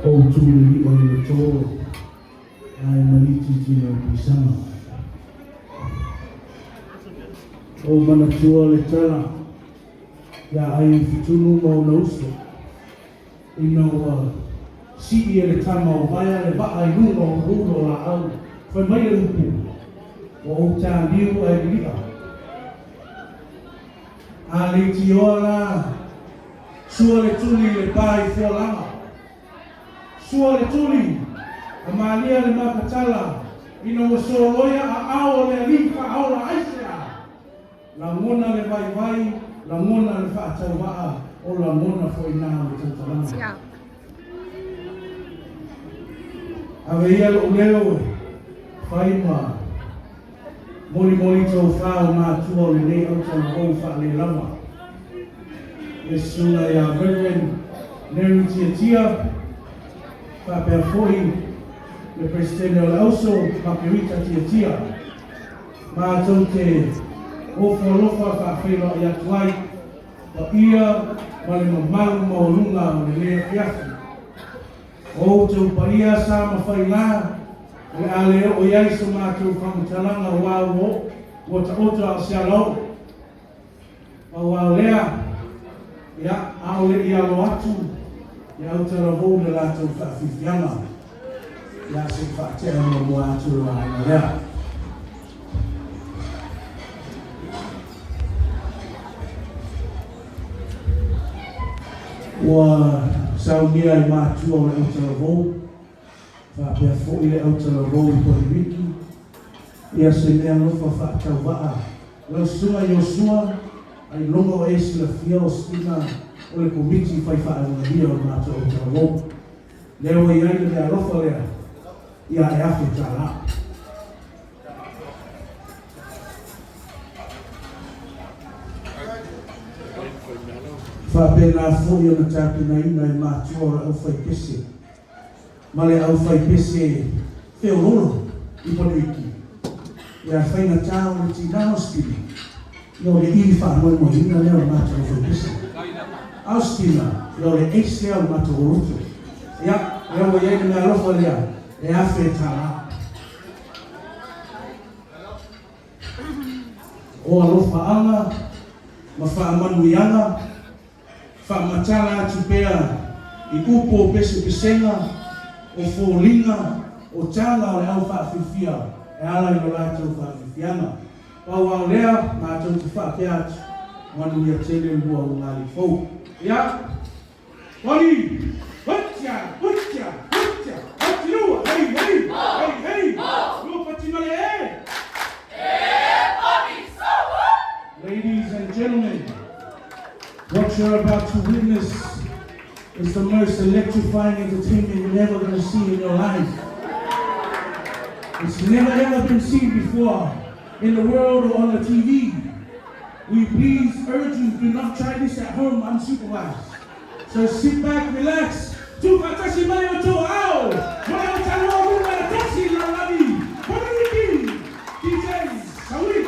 Ou tuliliu ai le to ae maliti tino i pisaga. Ou manatua le tala ia ai Fitunu ma ona uso ina ua sii e le tama o Vaea le vaa i luga o uluulu o laau, fai mai le upu, Ua ou taliu ae lilia. A leitioa la, sua le tuli i le pa i Fualaga. Sua le tuli, a malia le makatala ina ua soloia aao o le alii faaola aisea? Lagona le vaivai, lagona le faatauvaa, o lagona foi na o le tautalaga. Ave ia lou leo e fai ma molimoli tofa o matua o lenei autalavou faalelava. Le susuga ia Reverend Mary Tiatia, faapea foi le Peresetene o le Auso, Makerita Tiatia. Matou te ofo alofa faafeiloai atu ai paia ma le mamalu maualuga o lenei afiafi. O outou paia sa ma faigā, o le a le oo i ai so matou faamatalaga aua ua oo, ua taoto a o se alaoo. Pau lava o lea, ia, a o le i alo atu le autalavou i le latou faafiafiaga, ia, se i faatea muamua atu le vaega lea. Ua saunia e matua o le autalavou, faapea foi le autalavou i Polimiki, ia se meaalofa faatauvaa Lau Susuga Iosua, ailoga o e silafia o sina o le Komiti Fai Faauilavia o le matou autalavou. Lea ua i ai le meaalofa lea, ia e $1000. Faapena foi ona tapenaina e matua o le aufaipese ma le aufaipese feoloolo i Ponuiki, ia faigata o le tina o Stina, ia o le ili faamoemoeina lea o le matou aufaipese. A o Stina, ia o le ace lea o le matou oloto. Ia, lea ua i ai le meaalofa lea, e $1000. O alofaaga ma faamanuiaga Faamatala atu pea i upu o pesepesega, o foliga, o tala o le au faafiafia e ala i lo latou faafiafiaga. Pau lava o lea, matou te faapea atu, manuia tele lua ugali fou. Ia, Oli! Hotia! Hotia! Hotia! Hotilua! Hei! Hei! Hei! Hei! Lua pati male e! Ladies and gentlemen, what you're about to witness is the most electrifying entertainment you're ever going to see in your life. It's never ever been seen before in the world or on the TV. We please urge you, do not try this at home unsupervised. So sit back, relax, tuufaatasi mai o tou aao, mo le autalavou numera tasi i le lalolagi, Ponoriki, DJ Saui.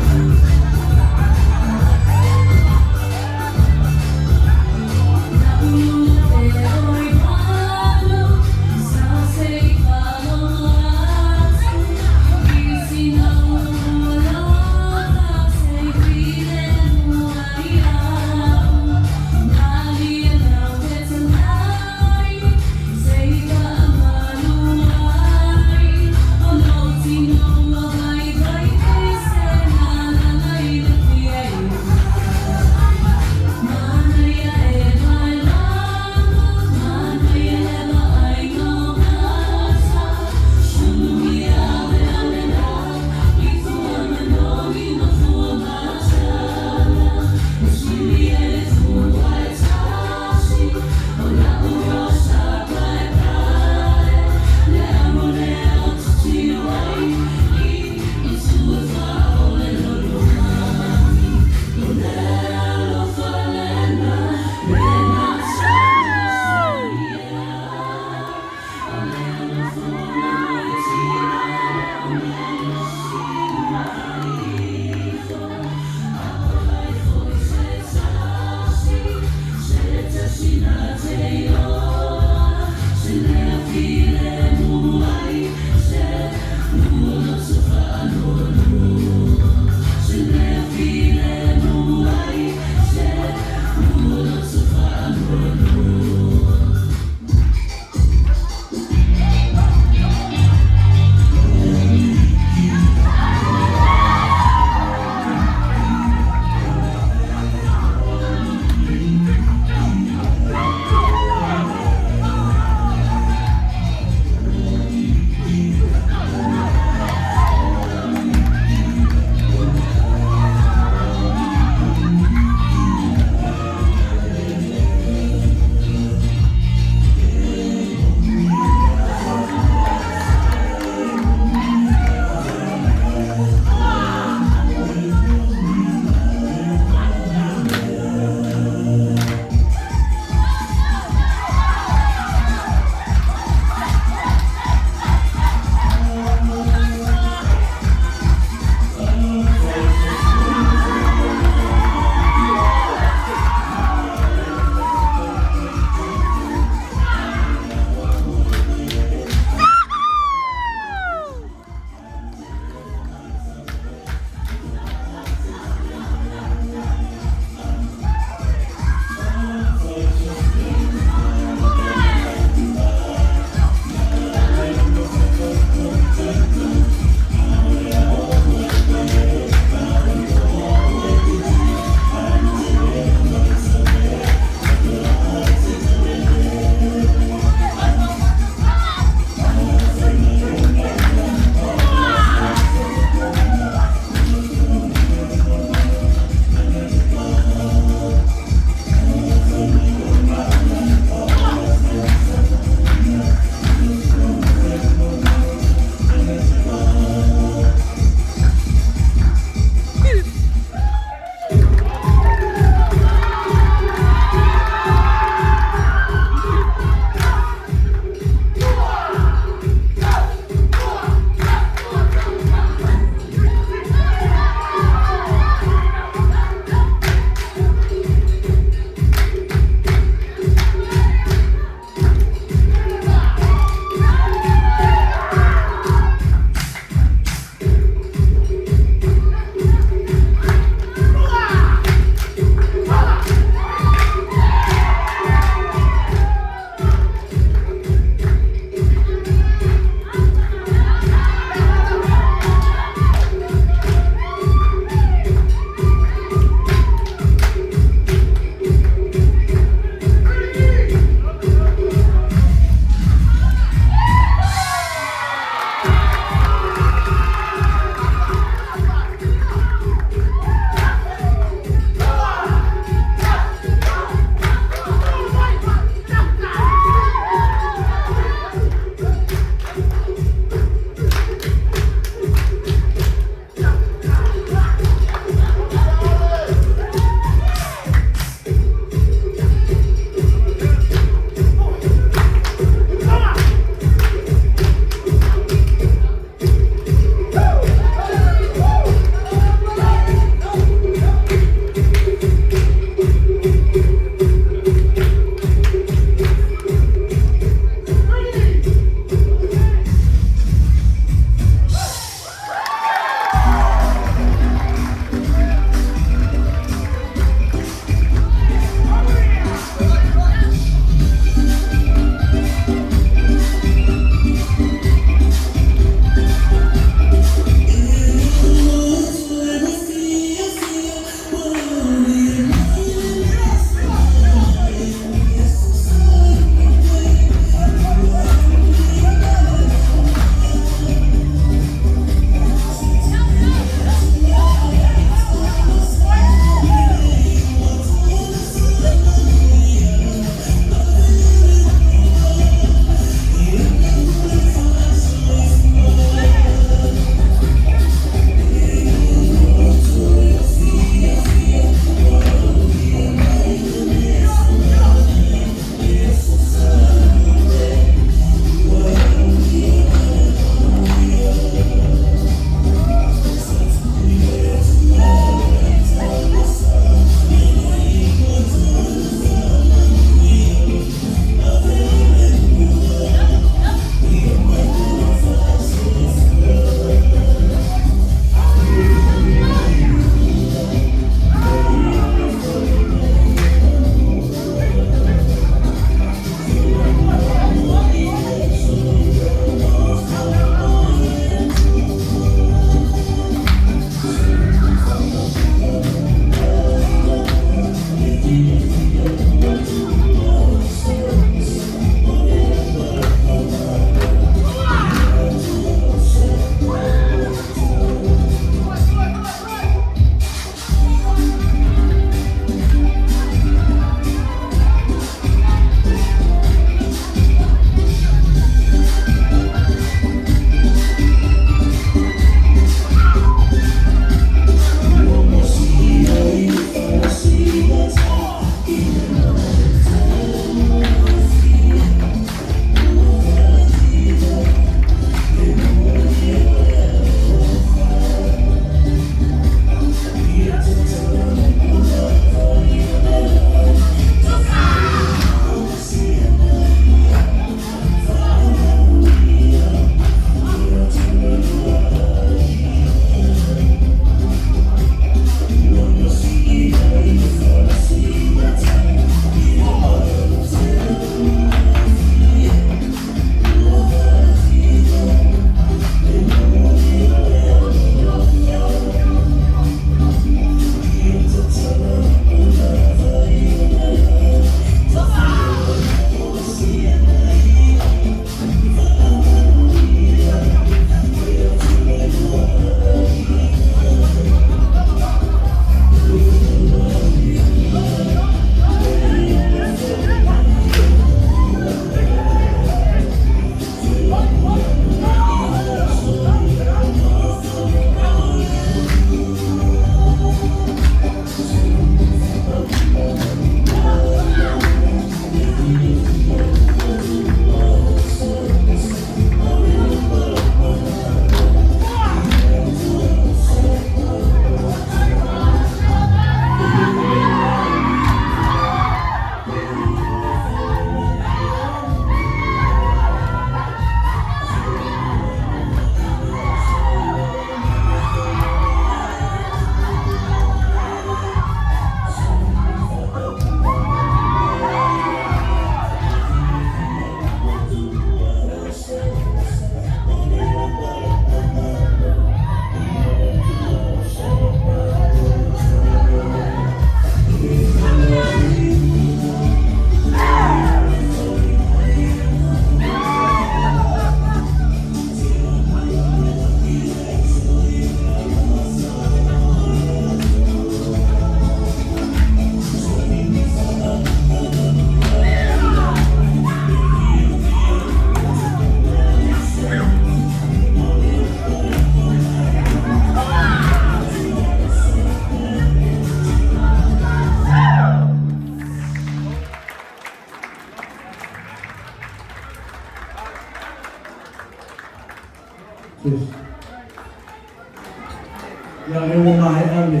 Ia, o lea ua maea le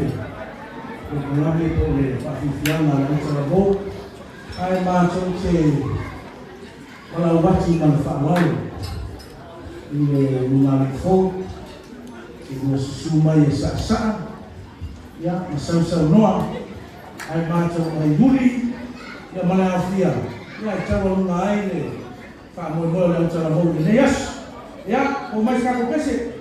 polokalame po o le faafiafiaga a le autalavou, ae matou te valaau atu ma le faaaloalo i le ulugalii fou, seia susu mai e saasaa ia ma sausaunoa, ae matou aiuli ia ma le aofia ia e taualuga ai le faamoemoe o le autalavou i lenei aso. Ia, fou mai se tatou pese!